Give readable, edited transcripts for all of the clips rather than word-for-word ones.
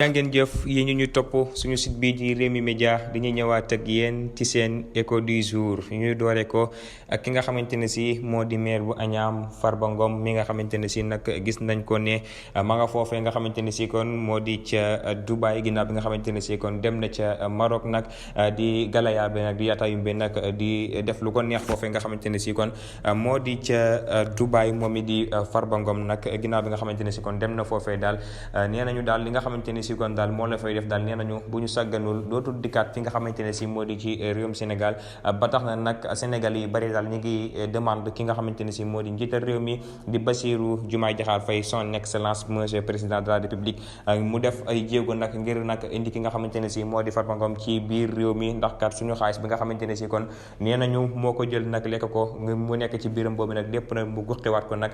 yaa ngeen jëf yi ñu topp suñu site bii di Rewmi Média dañuy ñëwaat ak yéen ci seen écho du jour ñu doore ko ak ki nga xamante ne si moo di maire bu Agnam Farba Ngom mi nga xamante ne si nag gis nañ ko ne ma nga foofee nga xamante ne si kon moo di ca Dubaï ginnaaw bi nga xamante ne si kon dem na ca Maroc nag di galayaabe nag di yaatayumbe nag di def lu ko neex foofee nga xamante ne si kon moo di ca Dubaï moom mi di Farba Ngom nag ginnaaw bi nga xamante ne si kon dem na foofee daal nee nañu daal li nga xamante ne si kon daal moo la fay def daal nee nañu bu ñu sàgganul dootul dikkaat fi nga xamante ne si moo di ci réewum Sénégal ba tax na nag Sénégal yi bari daal ñu ngi demande ki nga xamante ne si moo di njiital réew mi di Bassirou Diomaye Diakhar Faye son excellence monsieur président de la république mu def ay jéego nag ngir nag indi ki nga xamante ne si moo di Farba Ngom ci biir réew mi ndax kat suñu xaalis bi nga xamante ne si kon nee nañu moo ko jël nag lekk ko mu nekk ci biiram boobu nag lépp nag mu guxiwaat ko nag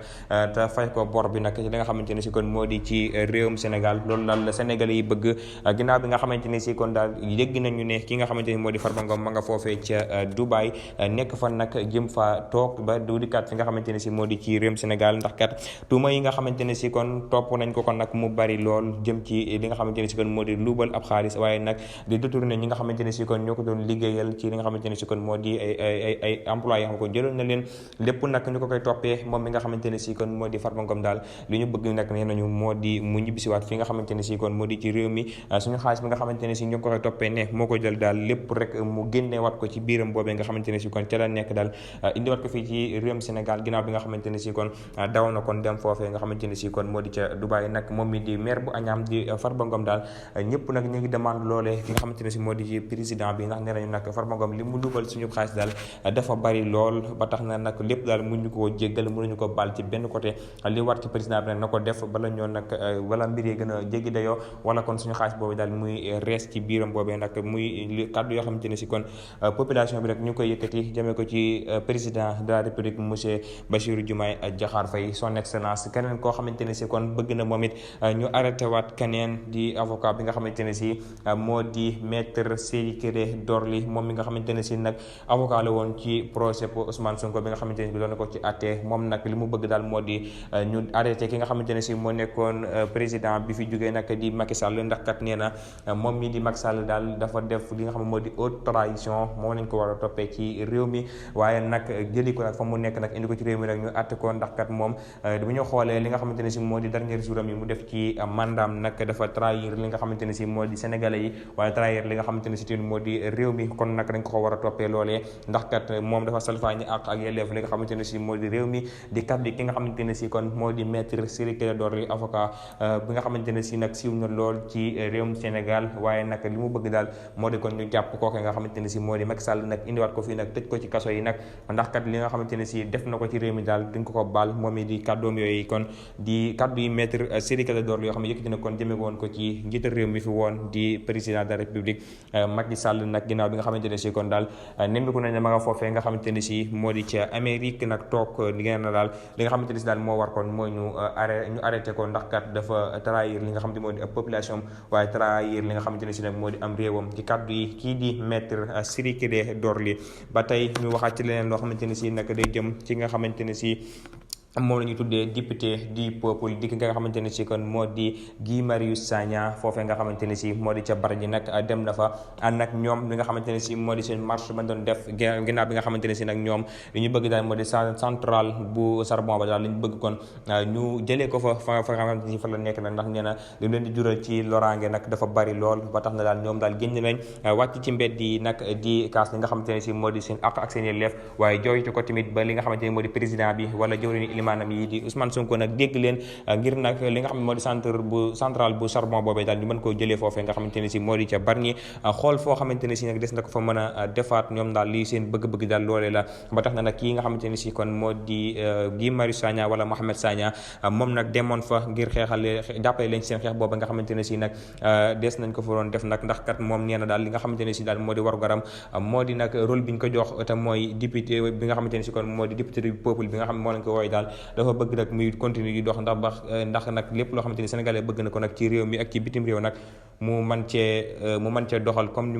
te fay ko bor bi nag li nga xamante ne si kon moo di ci réewum Sénégal loolu daal Sénégal yi bëgg ginnaaw bi nga xamante ni si kon daal yëgg nañu ne ki nga xamante ni moo di Farba Ngom ma nga foofee ca Dubaï nekk fa nag jëm fa toog ba du dikkaat fi nga xamante ne si moo di ci réewum Sénégal ndax kat tuuma yi nga xamante ne si kon topp nañ ko kon nag mu bari lool jëm ci li nga xamante ne si kon moo di luubal ab xaalis waaye nag di détourné ñi nga xamante ne si kon ñoo ko doon liggéeyal ci li nga xamante ne si kon moo di ay emploi yoo xam ko jëloon na leen lépp nag ñu ko koy toppee moom mi nga xamante ne si kon moo di Farba Ngom daal li ñu bëgg nag nee nañu moo di mu ñibbisiwaat fi nga xamante ne si kon moo di ci réew mi suñu xaalis bi nga xamante ne si ñu ko koy toppee ne moo ko jël daal lépp rek mu génne wat ko ci biiram boobee nga xamante ne si kon ca la nekk daal indiwaat ko fii ci réewum Sénégal ginnaaw bi nga xamante ne si kon daw na kon dem foofee nga xamante ne si kon moo di ca Dubaï nag moom mi di maire bu Agnam di Farba Ngom daal ñëpp nag ñu ngi demande loolee ki nga xamante ne si moo di ci président bi ndax nee nañu nag Farba Ngom li mu dugal suñu xaalis daal dafa bari lool ba tax na nag lépp daal mënuñu ko jéggal mënuñu ko baal ci benn côté li war ci président bi nag na ko def bala ñoo nag wala mbir yi gën a jéggi dayoo wala kon suñu xaalis boobu daal muy rees ci biiram boobee nag muy kàddu yoo xamante ne si kon population bi rek ñu koy yëkkati jëmee ko ci président de la république monsieur Bassirou Diomaye Diakhar Faye son excellence keneen koo xamante ne si kon bëgg na moom it ñu arrêté waat keneen di avocat bi nga xamante ne si moo di maître Ciré Dorly moom mi nga xamante ne si nag avocat la woon ci procès pour Ousmane Sonko bi nga xamante ne si doon na ko ci àtte moom nag li mu bëgg daal moo di ñu arrêté ki nga xamante ne si moo nekkoon président bi fi jógee nag di Macky Sall ndax kat nee na moom mii di Macky Sall daal dafa def li nga xam ne moo di haute trahison moom lañ ko war a toppee ci réew mi waaye nag jëli ko nag fa mu nekk nag indi ko ci réew mi rek ñu àtte ko ndax kat moom bu ñu xoolee li nga xamante ne si moo di dernier jour am yi mu def ci mandaam nag dafa trahir li nga xamante ne si moo di sénégalais yi waaye trahir li nga xamante ne si tamit moo di réew mi kon nag dañ ko war a toppee loolee ndax kat moom dafa salfaañi ak yelleef li nga xamante ne si moo di réew mi di kat bi ki nga xamante ne si kon moo di maître Ciré Dorly avocat bi nga xamante ne si nag siiw na lool ci réewum Sénégal waaye nag li mu bëgg daal moo di kon ñu jàpp kooke nga xamante ne si moo di Macky Sall nag indiwaat ko fii nag tëj ko ci kaso yi nag ndax kat li nga xamante ne si def na ko ci réew mi daal duñ ko baal moom i di kàddoom yooyu kon di kàddu yi maître Ciré Dorly yoo xam ne yëkkati na kon jëme woon ko ci njiital réew mi fi woon di président de la république Macky Sall nag ginnaaw bi nga xamante ne si kon daal nemmiku nañ ne ma nga foofee nga xamante ne si moo di ca Amérique nag toog li ngeen na daal li nga xamante ne si daal moo war kon mooy ñu arrêté ko ndax kat dafa trahir li nga xamante moo di ab population waaye trahir li nga xamante ne si nag moo di am réewam ci kàddu yi kii di maître Ciré Dorly ba tey ñu waxaat ci leneen loo xamante ne si nag day jëm ci nga xamante ne si moom la ñu tuddee député du peuple di ki nga xamante ne si kon moo di Guy Marius Sagna foofee nga xamante ne si moo di ca Bargny nag dem na fa ànd ak ñoom li nga xamante ne si moo di seen marche ba doon def ginnaaw bi nga xamante ne si nag ñoom li ñu bëgg daal moo di centrale bu charbon ba daal li ñu bëgg kon ñu jëlee ko fa nga xamante ne si fa la nekk nag ndax nee na li leen di jural ci loraange nag dafa bari lool ba tax na daal ñoom daal génn nañ wàcc ci mbedd yi nag di kaas li nga xamante ne si moo di seen àq ak seen yelleef waaye jooytu ko tamit ba li nga xamante ne moo di président bi wala jëwriñu maanaam yi di Ousmane Sonko nag dégg leen ngir nag li nga xam ne moo di centrale bu charbon boobee daal ñu mën koo jëlee foofee nga xamante ne si moo di ca Bargny xool foo xamante ne si nag des na ko fa mën a defaat ñoom daal lii seen bëgg-bëgg daal loolee la ba tax na nag kii nga xamante ne si kon moo di Guy Marius Sagna wala Mohamed Sagna moom nag demoon fa ngir xeexale jàppale leen ci seen xeex boobu nga xamante ne si nag des nañ ko fa doon def nag ndax kat moom nee na daal li nga xamante ne si daal moo di warugaram moo di nag rôle bi ñu ko jox te mooy député bi nga xamante ne si kon moo di député du peuple bi nga xam ne moo lañ ko wooy daal dafa bëgg nag muy continuer di dox ndax nag lépp loo xamante ni sénégalais bëgg na ko nag ci réew mi ak ci bitim réew nag mu man cee doxal comme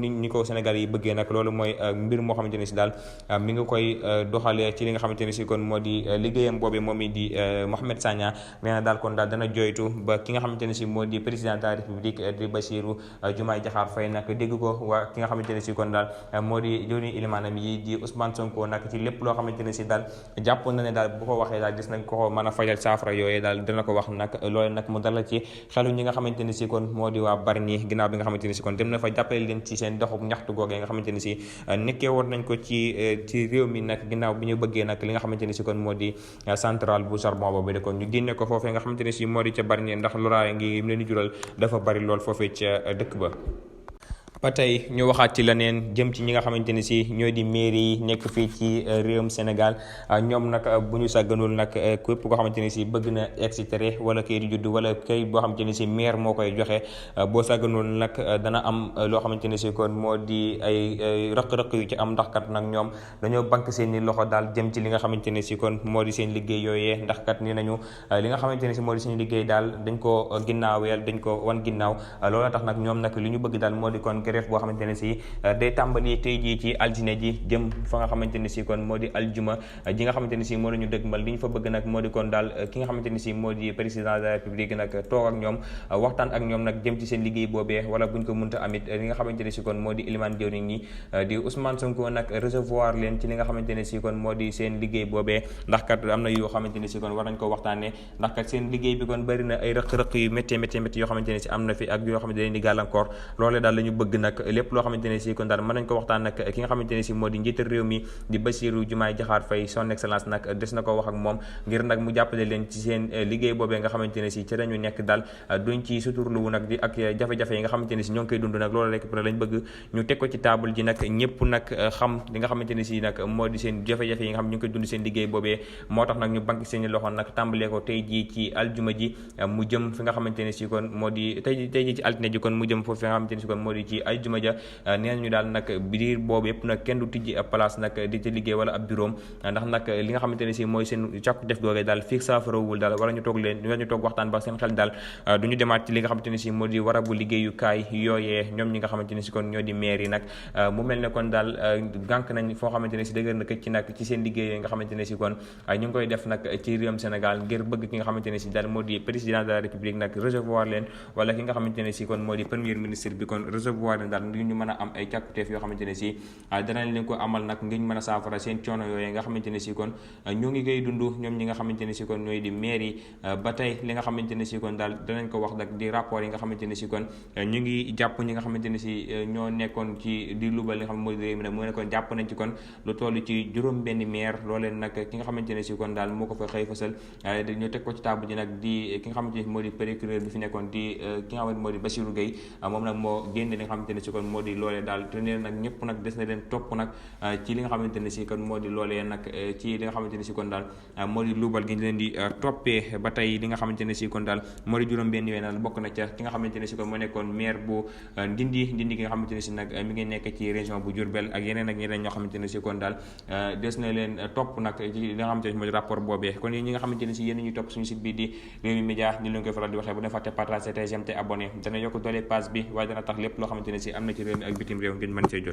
ni ko Sénégal yi bëggee nag. loolu mooy mbir moo xamante ne si daal mi ngi koy doxalee ci li nga xamante ne si kon moo di liggéeyam boobee moom it di Mohamed Sagna. nee na daal kon daal dana joytu ba ki nga xamante ne si moo di président de la république di Bassirou Diomaye Diakhar Faye nag dégg ko waa ki nga xamante ne si kon daal moo di jëwriñu ilimaanam yi di Ousmane Sonko nag ci lépp loo xamante ne si daal jàpp na ne daal bu ko waxee daal gis nañ ko mën a fajal saafara yooyu daal dina ko wax nag loolu nag mu dala ci xelu ñi nga xamante ne si kon moo di waa Bargny ginnaaw bi nga xamante ne si kon dem na fa jàppale leen ci seen doxub ñaxtu googee nga xamante ne si nekkee woon nañ ko ci réew mi nag ginnaaw bi ñu bëggee nag li nga xamante ne si kon moo di centrale bu charbon boobu de kon ñu génne ko foofee nga xamante ne si moo di ca Bargny ndax loraay ngi leen di jural dafa bari lool foofee ca dëkk ba. ba tey ñu waxaat ci leneen jëm ci ñi nga xamante ne si ñoo di mairie yi nekk fii ci réewum Sénégal ñoom nag bu ñu sàgganul nag képp koo xamante ne si bëgg na extrait wala kayit di juddu wala kayit boo xamante ne si maire moo koy joxe boo sàgganul nag dana am loo xamante ne si kon moo di ay rëq-rëq yu ci am ndax kat nag ñoom dañoo bank seen i loxo daal jëm ci li nga xamante ne si kon moo di seen liggéey yooyee ndax kat ni nañu li nga xamante ne si moo di seen liggéey daal dañ ko ginnaaweel dañ ko wan ginnaaw loolu tax nag ñoom nag li ñu bëgg daal moo di kon grève boo xamante ne si day tàmbali tey jii ci altine ji jëm fa nga xamante ne si kon moo di aljuma ji nga xamante ne si moo lañu dëgmal li ñu fa bëgg nag moo di kon daal ki nga xamante ne si moo di président de la république nag toog ak ñoom waxtaan ak ñoom nag jëm ci seen liggéey boobee wala buñ ko mënta amit li nga xamante ne si kon moo di ilimaan jëwriñ ñi di Ousmane Sonko nag recevoir leen ci li nga xamante ne si kon moo di seen liggéey boobee ndax kat am na yoo xamante ne si kon war nañ ko waxtaanee ndax kat seen liggéey bi kon bëri na ay rëq-rëq yu métti yoo xamante ne si am na fi ak yoo xamante ne di gàllankoor loolee daal la ñu bëgg nag lépp loo xamante ne si kon daal mën nañ ko waxtaan nag ki nga xamante ne si moo di njiital réew mi di Bassirou Diomaye Diakhar Faye son excellence nag des na ko wax ak moom ngir nag mu jàppale leen ci seen liggéey boobee nga xamante ne si ci lañu nekk daal duñ ci suturluwu nag di ak jafe-jafe yi nga xamante ne si ñoo ngi koy dund nag loolu rek lañ bëgg ñu teg ko ci table ji nag ñëpp nag xam li nga xamante ne si nag moo di seen jafe-jafe yi nga xam ñu ngi koy dund seen liggéey boobee moo tax nag ñu bank seen loxo nag tàmbalee ko tey jii ci aljuma ji mu jëm fi nga xamante ne si kon moo di tey jii ci altine ji kon mu jëm foofu fi nga xamante ne si kon moo di ci aljuma ja nee nañu daal nag biir boobu yëpp nag kenn du tijji ab place nag di ci liggéey wala ab bureau ndax nag li nga xamante ne si mooy seen càkku def googee daal fii saafarawul daal wala ñu toog waxtaan ba seen xel daal du ñu demaat ci li nga xamante ne si moo di warabu liggéeyukaay yooyee ñoom ñi nga xamante ne si kon ñoo di maire yi nag mu mel ne kon daal gànk nañ foo xamante ne si dëgër na këcc ci nag ci seen liggéey yooyu nga xamante ne si kon ñu ngi koy def nag ci réewum Sénégal ngir bëgg ki nga xamante ne si daal moo di président de la république nag recevoir leen wala ki nga xamante ne si kon moo di premier ministre bi kon recevoir leen daal ngir ñu mën a am ay càkkuteef yoo xamante ne si danañ leen ko amal nag ngir ñu mën a saafara seen coono yooyu nga xamante ne si kon ñoo ngi koy dund ñoom ñi nga xamante ne si kon ñooy di maire yi ba tey li nga xamante ne si kon daal danañ ko wax nag di rapport yi nga xamante ne si kon ñu ngi jàpp ñi nga xamante ne si ñoo nekkoon ci di lubal li nga xam mooy réew mi nag mu nekkoon jàpp nañ ci kon lu toll ci juróom benn maire loolee nag ki nga xamante ne si kon daal moo ko fa xëy fasal ñu teg ko ci table ji nag di ki nga xamante ne moo di procureur bi fi nekkoon di ki nga xamante moo di Bassirou Gueye moom nag moo génne li nga xamante ne si kon moo di loolee daal te nee nag ñëpp nag des na leen topp nag ci li nga xamante ne si kon moo di loolee nag ci li nga xamante ne si kon daal moo di luubal gi ñu leen di toppee ba tey li nga xamante ne si kon daal moo di juróom benn yooyu daal bokk na ca ki nga xamante ne si kon moo nekkoon maire bu Ndindi gi nga xamante ne si nag mi ngi nekk ci région bu Diourbel ak yeneen ak ñeneen ñoo xamante ne si kon daal des na leen topp nag ci li nga xamante ne si moo di rapport boobee kon yéen ñi nga xamante ne si yéen ñu topp suñu site bi di Rewmi Média ñu leen koy faral di waxee bu ne fàtte partager te j'aime te abonné dana yokk doole page bi waaye dana tax lépp loo xamante ne si am na ci réew mi ak bitim réew ngeen mën cee jot